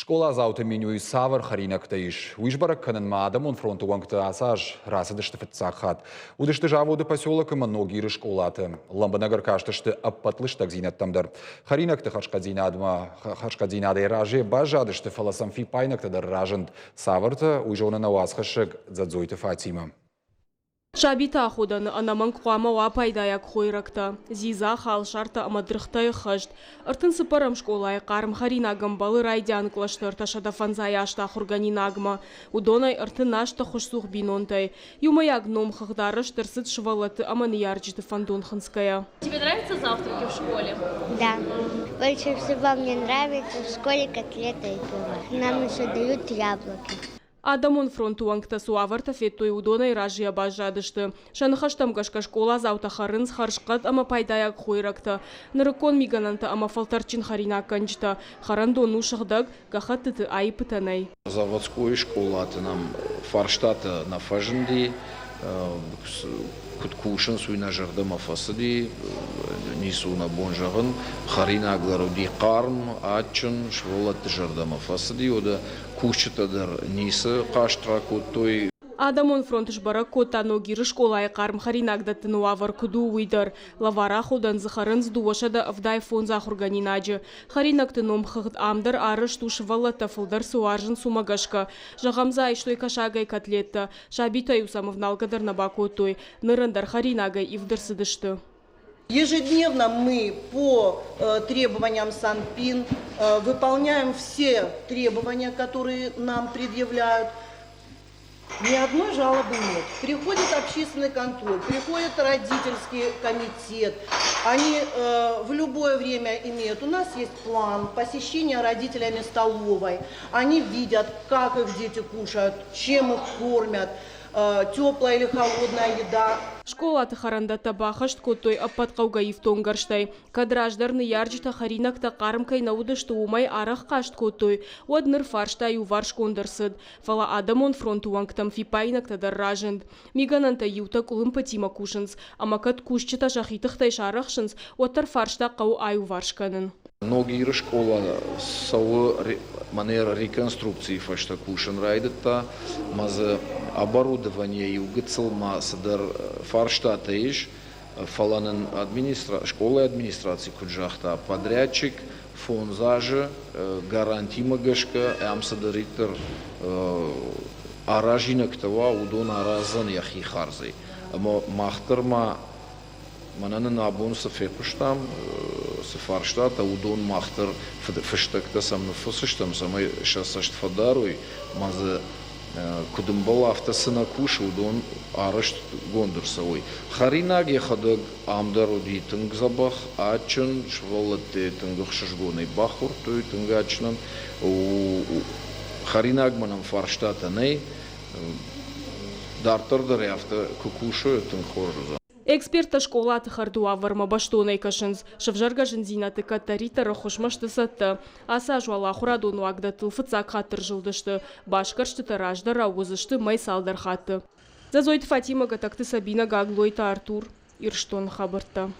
Скъоладзауты менюйы цавӕр хӕринӕгтӕ ис, уый сбӕрӕг кӕнынмӕ адӕмон фронты уӕнгтӕ ацы аз рацыдысты фыццаг хатт. Уыдысты заводы поселок ӕмӕ Ногиры скъолаты. Лӕмбынӕг ӕркастысты ӕппӕт лыстӕгдзинӕдтӕм дӕр. Хӕринӕгты хӕрзхъӕддзинадмӕ хӕрзхъӕддзинадӕй разыйӕ баззадысты, фӕлӕ сӕм фиппаинӕгтӕ дӕр разынд. Цавӕртӕ, уый зоны нӕ уацхӕссӕг Дзӕдзойты Фатимӕ. Сабиты аходӕны ӕнӕмӕнг хъуамӕ уа пайдайаг хойрӕгтӕ, дзидза, халсартӕ ӕмӕ дыргътӕй ӕххӕст. 34-ӕм скъолайы хъарм хӕринаг ӕмбӕлы райдиан кълӕсты 358 ахуыргӕнинагмӕ. Уыдонӕй 38 ӕххуысцух бинонтӕй. Иумӕйаг номхыгъд арӕзт ӕрцыд сывӕллӕтты ӕмӕ ныййарджыты фӕндон хынцгӕйӕ. Тебе нравятся завтраки в школе? Да. Больше всего мне нравится в школе котлеты и пюре. Нам еще дают яблоки. Адӕмон фронты уӕнгтӕ цы уавӕртӕ федтой, уыдонӕй разыйӕ баззадысты. Сӕ ныхӕстӕм гӕсгӕ скъоладзаутӕ хӕрынц хӕрзхъӕд ӕмӕ пайдайаг хойрӕгтӕ, нырыккон мигӕнӕнтӕ ӕмӕ фӕлтӕрдджын хӕринаггӕнджытӕ. Хӕрӕндон у сыгъдӕг, гӕххӕттыты аиппытӕ нӕй. Заводскойы скъолаты нӕм фарстатӕ нӕ фӕзынди, куыд кусынц, уый нӕ зӕрдӕмӕ фӕцыди, ницы у нӕ бон зӕгъын. Хӕринаг дӕр уыди хъарм, адджын, сывӕллӕтты зӕрдӕмӕ фӕцыди, уӕдӕ Кусджытӕ дӕр ницы хъаст ракодтой. Адӕмон фронт сбӕрӕг кодта Ногиры скъолайы хъарм хӕринаг дӕттыны уавӕр куыд у, уый дӕр. Лӕвар аходӕн дзы хӕрынц 275 ахуыргӕнинаджы. Хӕринӕгты номхыгъд ам дӕр арӕзт у сывӕллӕттӕ фылдӕр цы уарзынц, уымӕ гӕсгӕ. Зӕгъӕм дзы айстой кӕсагӕй котлеттӕ. Сабитӕ-иу сӕм ӕвналгӕ дӕр нӕ бакодтой. Ныр ӕндӕр хӕринагӕй ивд ӕрцыдысты. Ежедневно мы по требованиям Санпин выполняем все требования, которые нам предъявляют. Ни одной жалобы нет. Приходит общественный контроль, приходит родительский комитет. Они в любое время имеют. У нас есть план посещения родителями столовой. Они видят, как их дети кушают, чем их кормят, теплая или холодная еда. Скъолаты хӕрӕндӕттӕ баххӕст кодтой ӕппӕт хъӕугӕ ифтонггӕрзтӕй. Кӕд раздӕр ныййарджытӕ хӕринӕгтӕ хъарм кӕй нӕ уыдысты, уымӕй арӕх хъаст кодтой, уӕд ныр фарста иуварсгонд ӕрцыд. Фӕлӕ адӕмон фронты уӕнгтӕм фиппаинӕгтӕ дӕр разынд. Мигӕнӕнтӕй иутӕ къуылымпытимӕ кусынц, ӕмӕ кӕд кусджытӕ сӕхи тыхтӕй сарӕхсынц, уӕддӕр фарста хъӕуы аиуварс кӕнын. Ногиры скъола цӕуы мӕнӕ реконструкцийы фӕстӕ кусын райдыдта, ӕмӕ дзы оборудование иу гыццыл ма цыдӕр фарстатӕ ис, фӕлӕ нын скъолайы администраци куыд загъта, подрядчик фондз азы гарантимӕ гӕсгӕ ӕм цыдӕриддӕр аразинӕгтӕ уа, уыдон араздзӕн йӕхи хардзӕй. Ӕмӕ мах дӕр ма Мӕнӕ нын абон цы фехъуыстам, цы фарстатӕ, уыдон мах дӕр фыстӕгтӕ сӕм ныффысдзыстӕм, цӕмӕй сӕ цӕст фӕдарой, ӕмӕ дзы куыд ӕмбӕлы, афтӕ цы нӕ кусы, уыдон арӕзтгонд ӕрцӕуой. Хӕринаг йӕхӕдӕг ам дӕр уыди тынг дзӕбӕх, адджын, сывӕллӕттӕ тынг ӕхсызгонӕй бахордтой, тынг адджынӕн. Хӕринагмӕ нӕм фарстатӕ нӕй. Дарддӕр дӕр афтӕ куы кусой, тынг хорз уыдзӕн. Эксперттӕ скъолаты хӕрды уавӕрмӕ бӕстонӕй кӕсынц. Сӕвзӕргӕ зындзинӕдты кӕддӕриддӕр ӕххуысмӕ сты цӕттӕ. Ацы аз уал ахуырадон уагдӕттыл фыццаг хатт ӕрзылдысты. Басгӕрстытӕ раздӕрау уыдзысты мӕй цалдӕр хатты. Дзӕдзойты Фатимӕ, Гӕтӕгты Сабинӕ, Гаглойты Артур. Ирыстоны хабӕрттӕ.